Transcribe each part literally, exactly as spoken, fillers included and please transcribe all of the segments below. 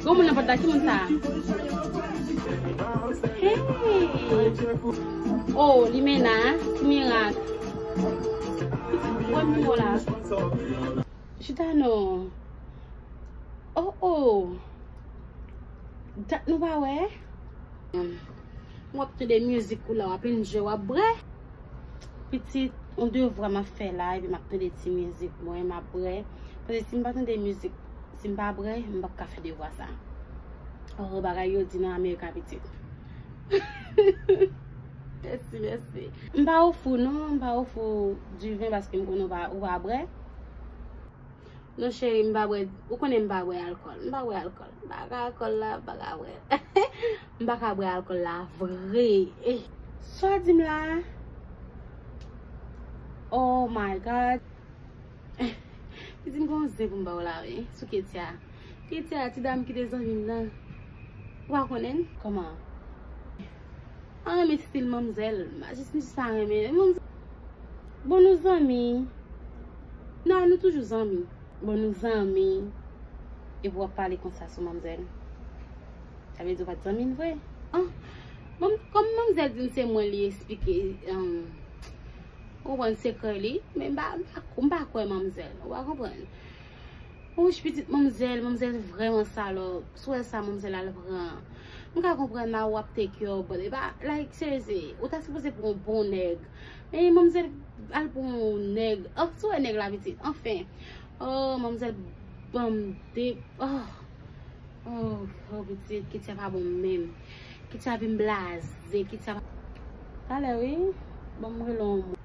Gon moun nan pòt la, ki moun sa a? Hey! Oh, Limena, ti mirak. Wè m la. Chita non. Oh, oh. Dat nou pa wè? W ap tande mizik ou la, w ap enjoy, w ap bwè. Pitit, yon devwa m ap fè la, epi m ap tande ti mizik mwen, m ap bwè. Paske si m pa tande mizik, si m pa bwè, m p ap ka fè devwa sa. Oh, bagay yo di nan Amerika, pitit. Mèsi, mèsi. M pa ofri w non, m pa ofri w diven paske m konnen w pa, ou pa bwè. Non, cheri, m pa bwè, ou konnen m pa bwè alkòl. M pa bwè alkòl. M pa ka alkòl la, m pa ka bwè. M pa ka bwè alkòl la vre. Eh, sa w di m la? Oh my God. Li di m gon zen pou m ba w la, wi. Sou Ketia. Ketia, ti dam ki te zanmi m nan. Ou pa konnen l? Kòman? M pa renmen stil manmzèl. M pa jis, m jis pa renmen. Manmzèl. Bon, nou zanmi. Non, nou toujou zanmi. Bon, nou zanmi. Epi w ap pale konsa sou manmzèl. Sa vle di w pa t zanmi l vre? Ah, manm-, kòm manmzèl di m se mwen li esplike, um, ou konprann, sekrè li, men m pa, m pa, m pa kwè manmzèl, ou pa konprann. Wouch, pitit manmzèl, manmzèl vrèman salòp. Si w wè sa manmzèl al pran. M ka konprann a w ap take care, but e pa, like, seriously, ou ta sipoze pran yon bon nèg. Men manmzèl al pran yon nèg. Oh, si w wè nèg la, pitit. Anfen. Oh, manmzèl ban m de, oh. Oh, oh, pitit, Ketia pa bon menm. Ketia vin blaze, Ketia pa. Talè, wi. Ban m rele yon moun.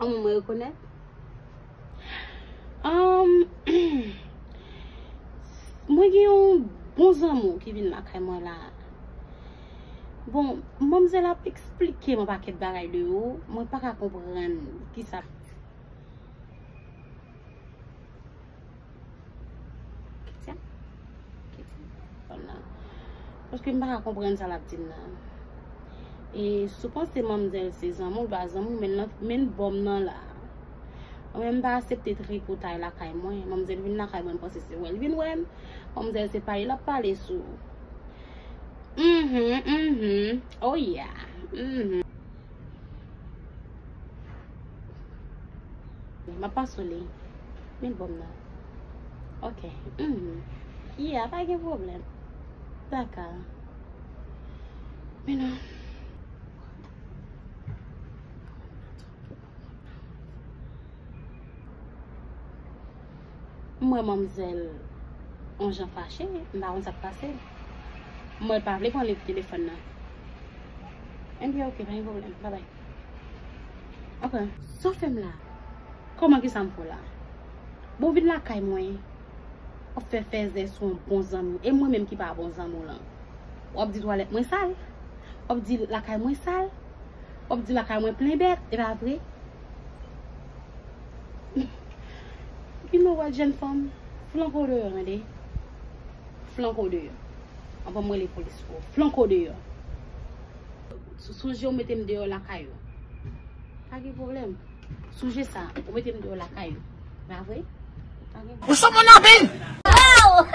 Yon moun mwen rekonèt. Um, mwen gen yon bon zanmi ki vin lakay mwen la. Bon, manmzèl ap eksplike m yon pakèt bagay de ou. Mwen pa ka konprann kisa. Ketia? Ketia? Paske m pa ka konprann sa l ap di m nan. E si w panse manmzèl se zanmi w, l pa zanmi w, men l, men l ban m nan la. Mwen menm m pa aksepte tripotay lakay mwen. Manmzèl vin lakay mwen, m panse se wè l vin wè m. Manmzèl se pale l ap pale sou. Mhm, mhm. Oh yeah. Mhm. M ap pase w li. Men l ban m nan. Ok. Mhm. Yeah, pa gen pwoblèm. Dakò. Men non. M wè manmzèl yon jan fache, m pa konn sa k pase. M wè l pa vle pran li telefòn nan. Ebyen, ok, pa gen pwoblèm. Babay. Ok. Sa w fè m la? Kòman, kisa m fè w la? Bon, vin lakay mwen. W ap fè fèzè sou yon bon zanmi w. E mwen menm ki pa bon zanmi w lan. W ap di twalèt mwen sal. W ap di lakay mwen sal. W ap di lakay mwen plen bèt. E pa vre? You know what, jèn fanm? Flanke w deyò, tande. Flanke w deyò. Anvan m rele polis pou ou. Flanke w deyò. Sou-, sonje w mete m deyò lakay ou. Pa gen pwoblèm. Sonje sa, ou mete m deyò lakay ou. Pa vre? Pa gen pwoblèm. Ou sou moun anpil! Wow!